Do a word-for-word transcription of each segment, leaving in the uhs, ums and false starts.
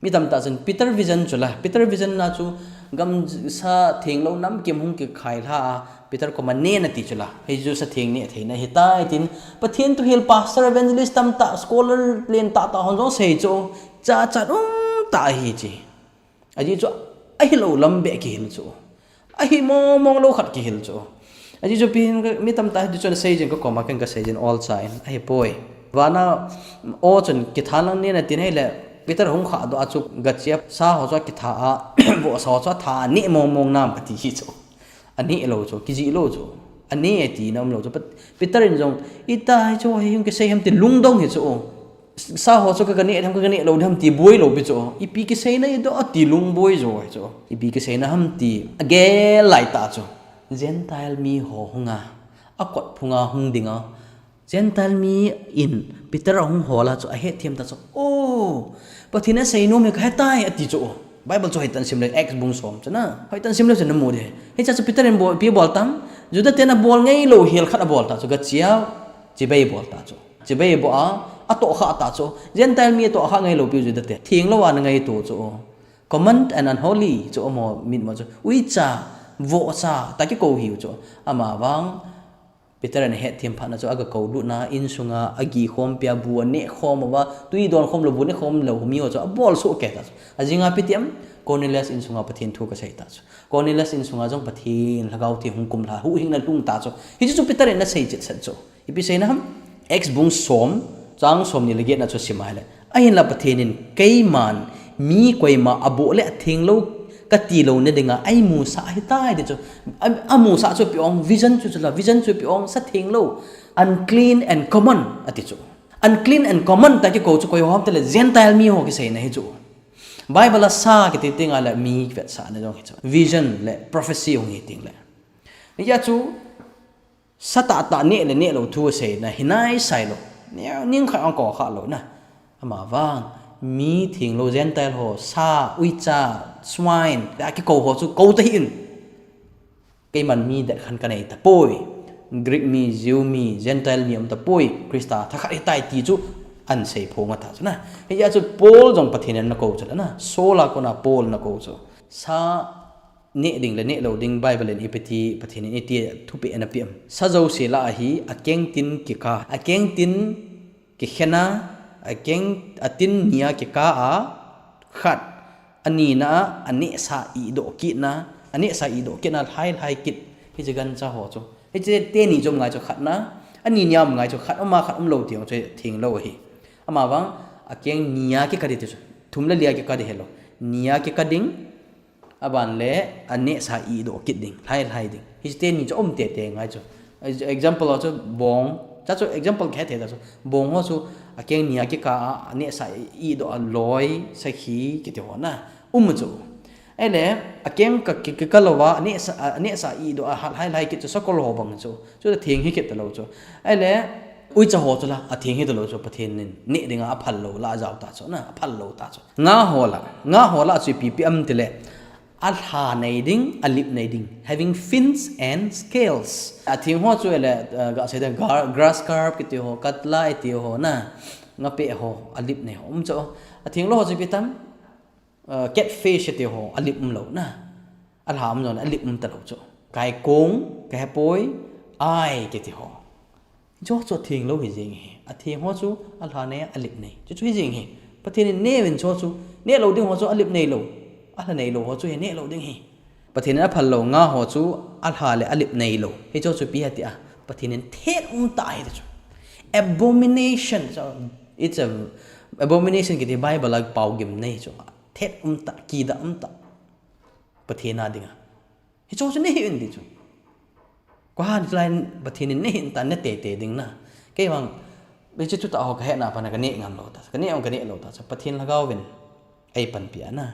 Mi tamtah chun Peter vision chu la, Peter vision na chu gamsa thenglou namkim hung kikhai lha a, Peter koma neh in ati chu la, hei chu sa theng neh theina ahitai tin, Pathen thuhil pastor, evangelist tamtah, scholar lentah tah hon jong sei chu, cha chat um tah ahi chi. Ajeh chu ahilou lam beh kihil chu. Ahi mong mong lou khat kihil chu. Ajeh chu pi hin ka, mi tamtah hi chu na sei jin ka koma ken ka sei jin ol cha in. Ahipoi. Vana o chun kithan lang neh in atin ahile Peter hung khah doh a chu gachia sa ho chu akitha a, vohsa ho chu atha a neh mong mong nam kati hi chu. Aneh lou chu, kijih lou chu. Aneh tina umlou chu. Pat-, Peter in jong, ita hi chu, hei hung kisei ham ti lungdong hi chu. Sa ho chu ka, ka neh ham, ka, ka neh lou ham ti boi lou pi chu. Ipi kiseina idoh ti lungboi jo hi chu. Ipi kiseina ham ti agel lai tah chu. Gentile mi ho hunga, akot phunga hung dinga, Gentile mi in Peter ahung hol a chu ahetthem ta chu. Oh, Pathen in asei nom hi kahe tai ati chu. Bible chu hoitah in sim le Acts bung som chu na. Hoitah in sim le chu namu ding. Hiche chu Peter in bol, ipi bol tam. Juda ten abol ngai lou hel khat abol ta chu. Gachia, chibai bol ta chu. Chibai bol a, atoh kha ta chu. Gentile mi atoh kha ngai lou pi Juda te. Thenglou a na ngaito chu. Common and unholy chu amaho mitmu chu. Uicha, vohcha, tah kikou hiu chu. Amavang, Peter in ahetthem phat na chu aga kou lut na, insunga agi khom pia bu aneh khom uva, tui don khom lou bu neh khom lou mi ho chu abol soh kei ta chu. Ajing a ipi ti am, Cornelius insunga Pathen thu kasei ta chu. Cornelius insunga jong Pathen Lhagao Theng hung kumlha, huhhingna lhung ta chu. Hichu chu Peter in asei chet set chu. Ipi seina ham, Acts bung som, chang somni le get na chu sim ahile. Ahinla Pathen in keiman mi koima aboh le athenglou kati louna dinga eimusah ahitai ti chu. A, amusah chu ipi ong, vision chu chu la, vision chu ipi ong, sa thenglou, unclean and common ati chu. Unclean and common tah kikou chu koi ho ham tile Gentile mi ho kiseina hi chu. Bible a sa kiti tenga le mi kivetsahna jong hi chu. Vision le prophecy hung hi teng le. Hijeh chu, sa tahtah neh le neh lou thu aseina hi naisai lou. Neo, ning khat ong kou kha lou na. Amavang, mi thenglou Gentile ho, sa, uicha, swine, tia kikou ho chu kou tahih in. Keiman mi det khan kanei tapoi. Greek mi, Jew mi, Gentile mi um tapoi. Christa thakhat ahitai ti chu ahin sei phong a ta chu na. Hijeh chu Paul jong Pathen in ana kou chu la na. Saul a kona Paul ana kou chu. Sa neh ding le neh lou ding Bible in ipi ti, Pathen in iti thupeh ana pe am. Sa jouse lah a hi akeng tin kikah, akeng tin kikhen a, akeng, atin ni a kikah a khat, anina a, anehsa ihdoh kitna, anehsa ihdoh kitna lhai lhai kit, hiche gancha ho chu. Hiche teni chu um ngai chu khatna, ani ni a um ngai chu khat um a khat um lou ti ho chu thenglou ahi. Amavang, akeng ni a kikah ding ti chu. Thum le li a kikah ding hilou. Ni a kikah ding, Aban le, anehsa ihdoh kit ding, lhai lhai ding. Hiche teni chu um tete ngai chu. Example ho chu bong, cha chu example kahe thei ta chu. Bong ho chu akeng ni a kikah a, anehsa ihdoh a loi, sakhi, kiti ho na. Um chu. Ahile, akeng ka, ki, kikah louva, anehsa, anehsa ihdoh a, lhai lhai kit chu sakol ho bang chu. Chu la theng hi kit talou chu. Ahile, uicha ho chu la, atheng hi talou chu, Pathen in neh dinga aphal lou la ajao ta chu na, aphal lou ta chu. Nga ho la, nga ho la chu ipi ipi am tile, alha nei ding, alip nei ding, having fins and scales. Atheng ho chu ahile, uh, gasei ding, gar-, grass carp kiti ho, katla kiti ho na, nga peh ho, alip nei ho um chu. Athenglou ho chu ipi tam, uh, catfish kiti ho, alip um lou na. Alha um lou na, alip um talou chu. Kaikong, kahepoi, ai kiti ho. Chu chu athenglou hi jeng hi. Atheng ho chu alha nei, alip nei. Chu chu hi jeng hi. Pathen in neh uvin chu chu, neh lou ding ho chu alip nei lou. Alha nei lou ho chu hi neh lou ding hi. Pathen in aphal lou nga ho chu alha le alip nei lou. Hichu chu ipi ham tia, Pathen in thet um tah hi ti chu. Abomination. So, it's a abomination kiti Bible a pao gimnei chu. Thet um tah, kidah um tah. Pathen a dinga. Hichu chu neh hih un ti chu. Koi ham hilai Pathen in neh hih un ta, neh tete ding na. Kei vang, hiche chu tah ho kahetna a pat na kaneh ngam lou ta. Kaneh ong kaneh lou ta. Chu Pathen Lhagao vin eipanpi a na.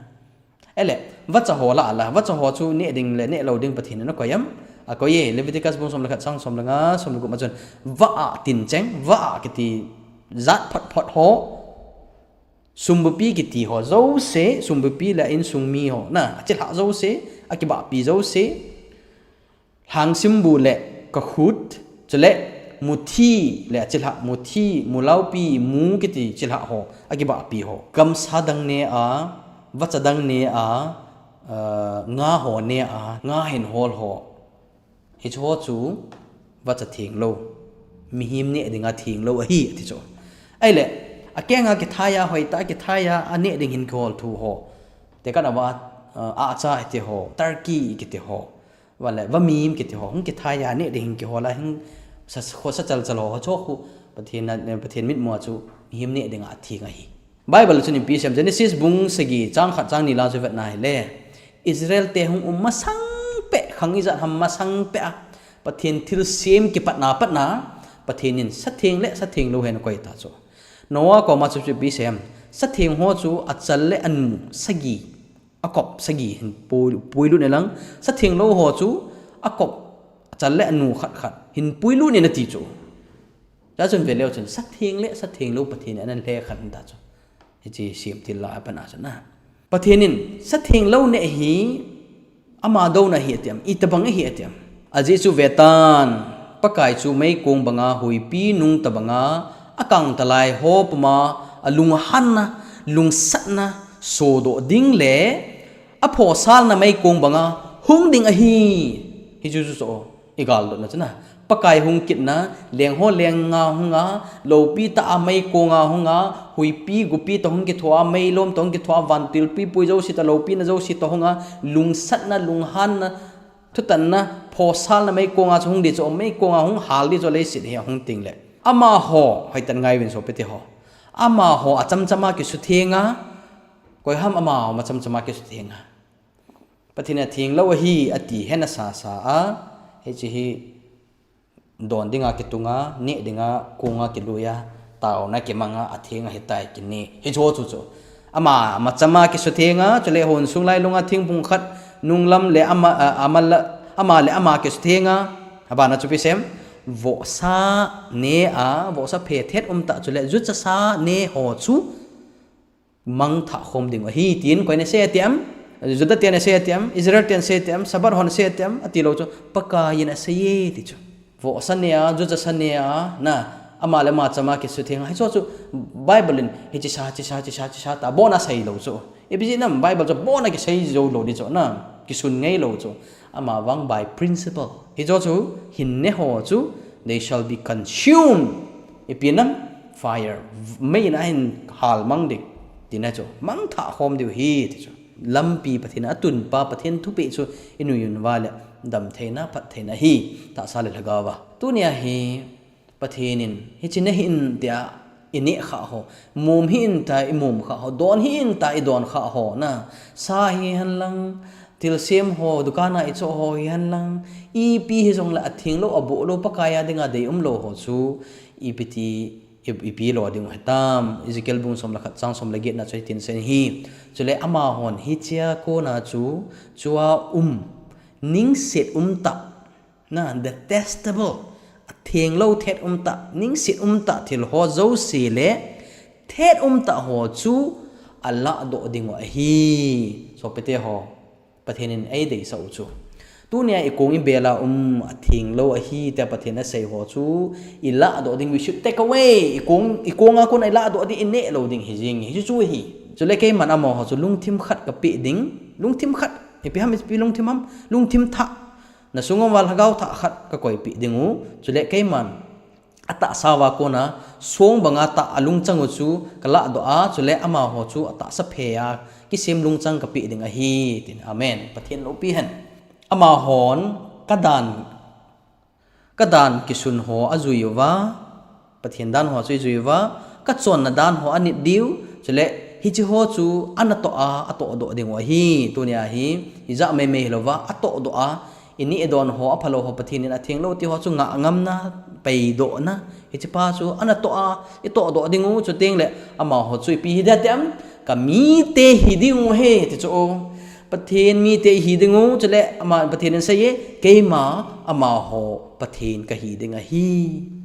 Ahile, vacha ho la la, vacha ho chu neh ding le neh lou ding Pathen in akoi am. Akoi e, Leviticus bung som le khat chang som le nga, som le gup ma chun. Vah a tin cheng, vah a kiti jat phot phot ho. Sumbupi kiti ho jouse, sumbupi le insung mi ho, na, achilhah jouse, akibahpi jouse, lhangsimbu le kakhut, chule Muthi le achilhah, muthi, mulaupi, mu kiti chilhah ho, akibahpi ho. Gamsa dang ne a, vacha dang ne a, uh, nga ho ne a, nga hin hol ho. Hiche ho chu vacha thenglou. Mihem neh dinga thenglou ahi, ati chu. Ahile, akenga kithaiya hoitah, kithaiya aneh ding hin kihol thu ho. Tekah na va, uh, acha kiti ho, turkey kiti ho. Vale, vamim kiti ho, hung kithaiya neh ding hin kihol a, hung sa, khosa chalchal ho, ho chu khu, Pathen a, Pathen mitmu a chu, mihem neh dinga atheng ahi. Bible chun ipi asei em, Genesis bung sagi, chang khat, chang ni lang chu vetna hile. Israel te hung um masang peh, khang ijat ham masang peh a, Pathen thilsem kipatna, patna, Pathen in satheng le satheng lou hi ana koi ta chu. Noah koma chu ipi asei em, satheng ho chu achal le anu sagi, akop sagi hin pui, puilut in lang, satheng lou ho chu akop, achal le anu khat khat hin puilut in ati chu. Chua chun ve leu chun, satheng le satheng lou Pathen in ana lhekhen ta chu. Hiche semtil la a pat a chu na. Pathen in satheng lou neh hi ama douna ahi ati em, itobang ahi ati em. Ajeh chu vetan, Pakai chu meikong banga huipi nung tobanga akang talai ho puma alunghanna, lungsatna sodoh ding le aphosal na meikong banga hung ding ahi. Hichu chu chu igaldot na chu na. Pakai hung kitna, leng ho lenga hunga, loupi tah a meikong a hunga, huipi gupi toh hung kithoa, meilom toh hung kithoa, vantilpi pui jouse toh, loupi na jouse toh hunga, lungsatna, lunghanna, thutanna, phosal na meikong a chu hung ding chu, meikong a hung hal ding chu leiset hi ahung teng le. Amaho, hoitah in ngai uvin sopite ho. Amaho achamchama kisutheng a, koi ham amaho machamchama kisutheng a. Pathen in atheng lou ahi, ati hena sasa a, hiche hi don dinga kitunga, neh dinga, konga kiluia, taona kimanga, atheng ahitai kini. Hichu chu chu. Ama, amachama kisutheng a, chule hon sung lailunga thingphung khat, nunglam le ama, a, ama la, ama le ama kisutheng a, abana chu ipi asei em, vohsa ne a, vohsa phe thet um tah chule, juchasa ne ho chu, mangthah khom ding ahi, tin koi in asei ati em, Juda ten asei ati em, Israel ten asei ati em, Sabbath hon asei ati em, ati lou chu, Pakai in asei e, ti chu. Vohsa ne a, juchasa ne a, na, ama le ama chama kisutheng a, hichu chu, Bible in, hiche sa, hiche sa, hiche sa, hiche sa, ta, abon a asei lou chu. Ipi jeh ham, Bible chu abon a kisei jou lou ding chu, na, kisun ngei lou chu. Amavang by principle. Hichu chu, hin ne ho chu, they shall be consumed. Ipi ham, fire, mei in ahin halmang ding, tina chu, mangthah khom diu ahi, ti chu. Lampi Pathen in atunpa, Pathen thupeh chu, inui un uva le, damtheina, phattheina ahi, tahsa le lhagao a. Tunia hi, Pathen in, hiche nahi in tia, ineh kha ho, mom hih in tia, imom kha ho, don hih in tia, idon kha ho, na, sa hihen lang, thilsem ho, dukan a ichoh ho hihen lang, ipi hijongle atheng lou, aboh lou, Pakai a dinga deium lou ho chu, ipi ti, i, ipi lo ding u hitam, Ezekiel bung som le khat chang som le get na chu hitin asei in ahi. Chule amahon hichea kona chu, chua um, ningset um tah, na, detestable, atheng lou thet um tah, ningset um tah thil ho jouse le, thet um tah ho chu, alah doh ding u ahi. Sopite ho. Pathen in eideisah u chu. Tunia ikong ibel a um atheng lou ahi tia Pathen in asei ho chu ilah doh ding, we should take away. Ikong, ikong a kon a ilah doh ding, ineh lou ding hi jing hi chu chu hi. Chule keiman amaho chu lungthim khat kapeh ding, lungthim khat, ipi ham, ipi lungthim ham, lungthim thah. Nasung uva lhagao thah khat kakoipeh ding u. Chule keiman atahsa uva kona, song banga tah alungchang u chu kalah doh a, chule amaho chu atahsa phe a, kisem lungchang kapeh ding ahi, tin. Amen. Pathen loupi hen. Amahon, kadan, kadan kisun ho ajui uva, Pathen dan ho chu ijui uva, kachonna dan ho anit diu, chule hiche ho chu anatoh a, atoh doh ding u ahi, tunia hi, ijat meimei hilouva, atoh doh a, ineh idon ho, aphalou ho, Pathen in atheng lou ti ho chu ngah ngamna, peidohna, hiche pa chu anatoh a, itoh doh ding u, chuteng le, amaho chu ipi hi dia ti em, kamite hi ding u ahi, ti chu. Pathen mite hi ding u, chule, ama, Pathen in asei e, keima, amaho, Pathen kahi ding ahi.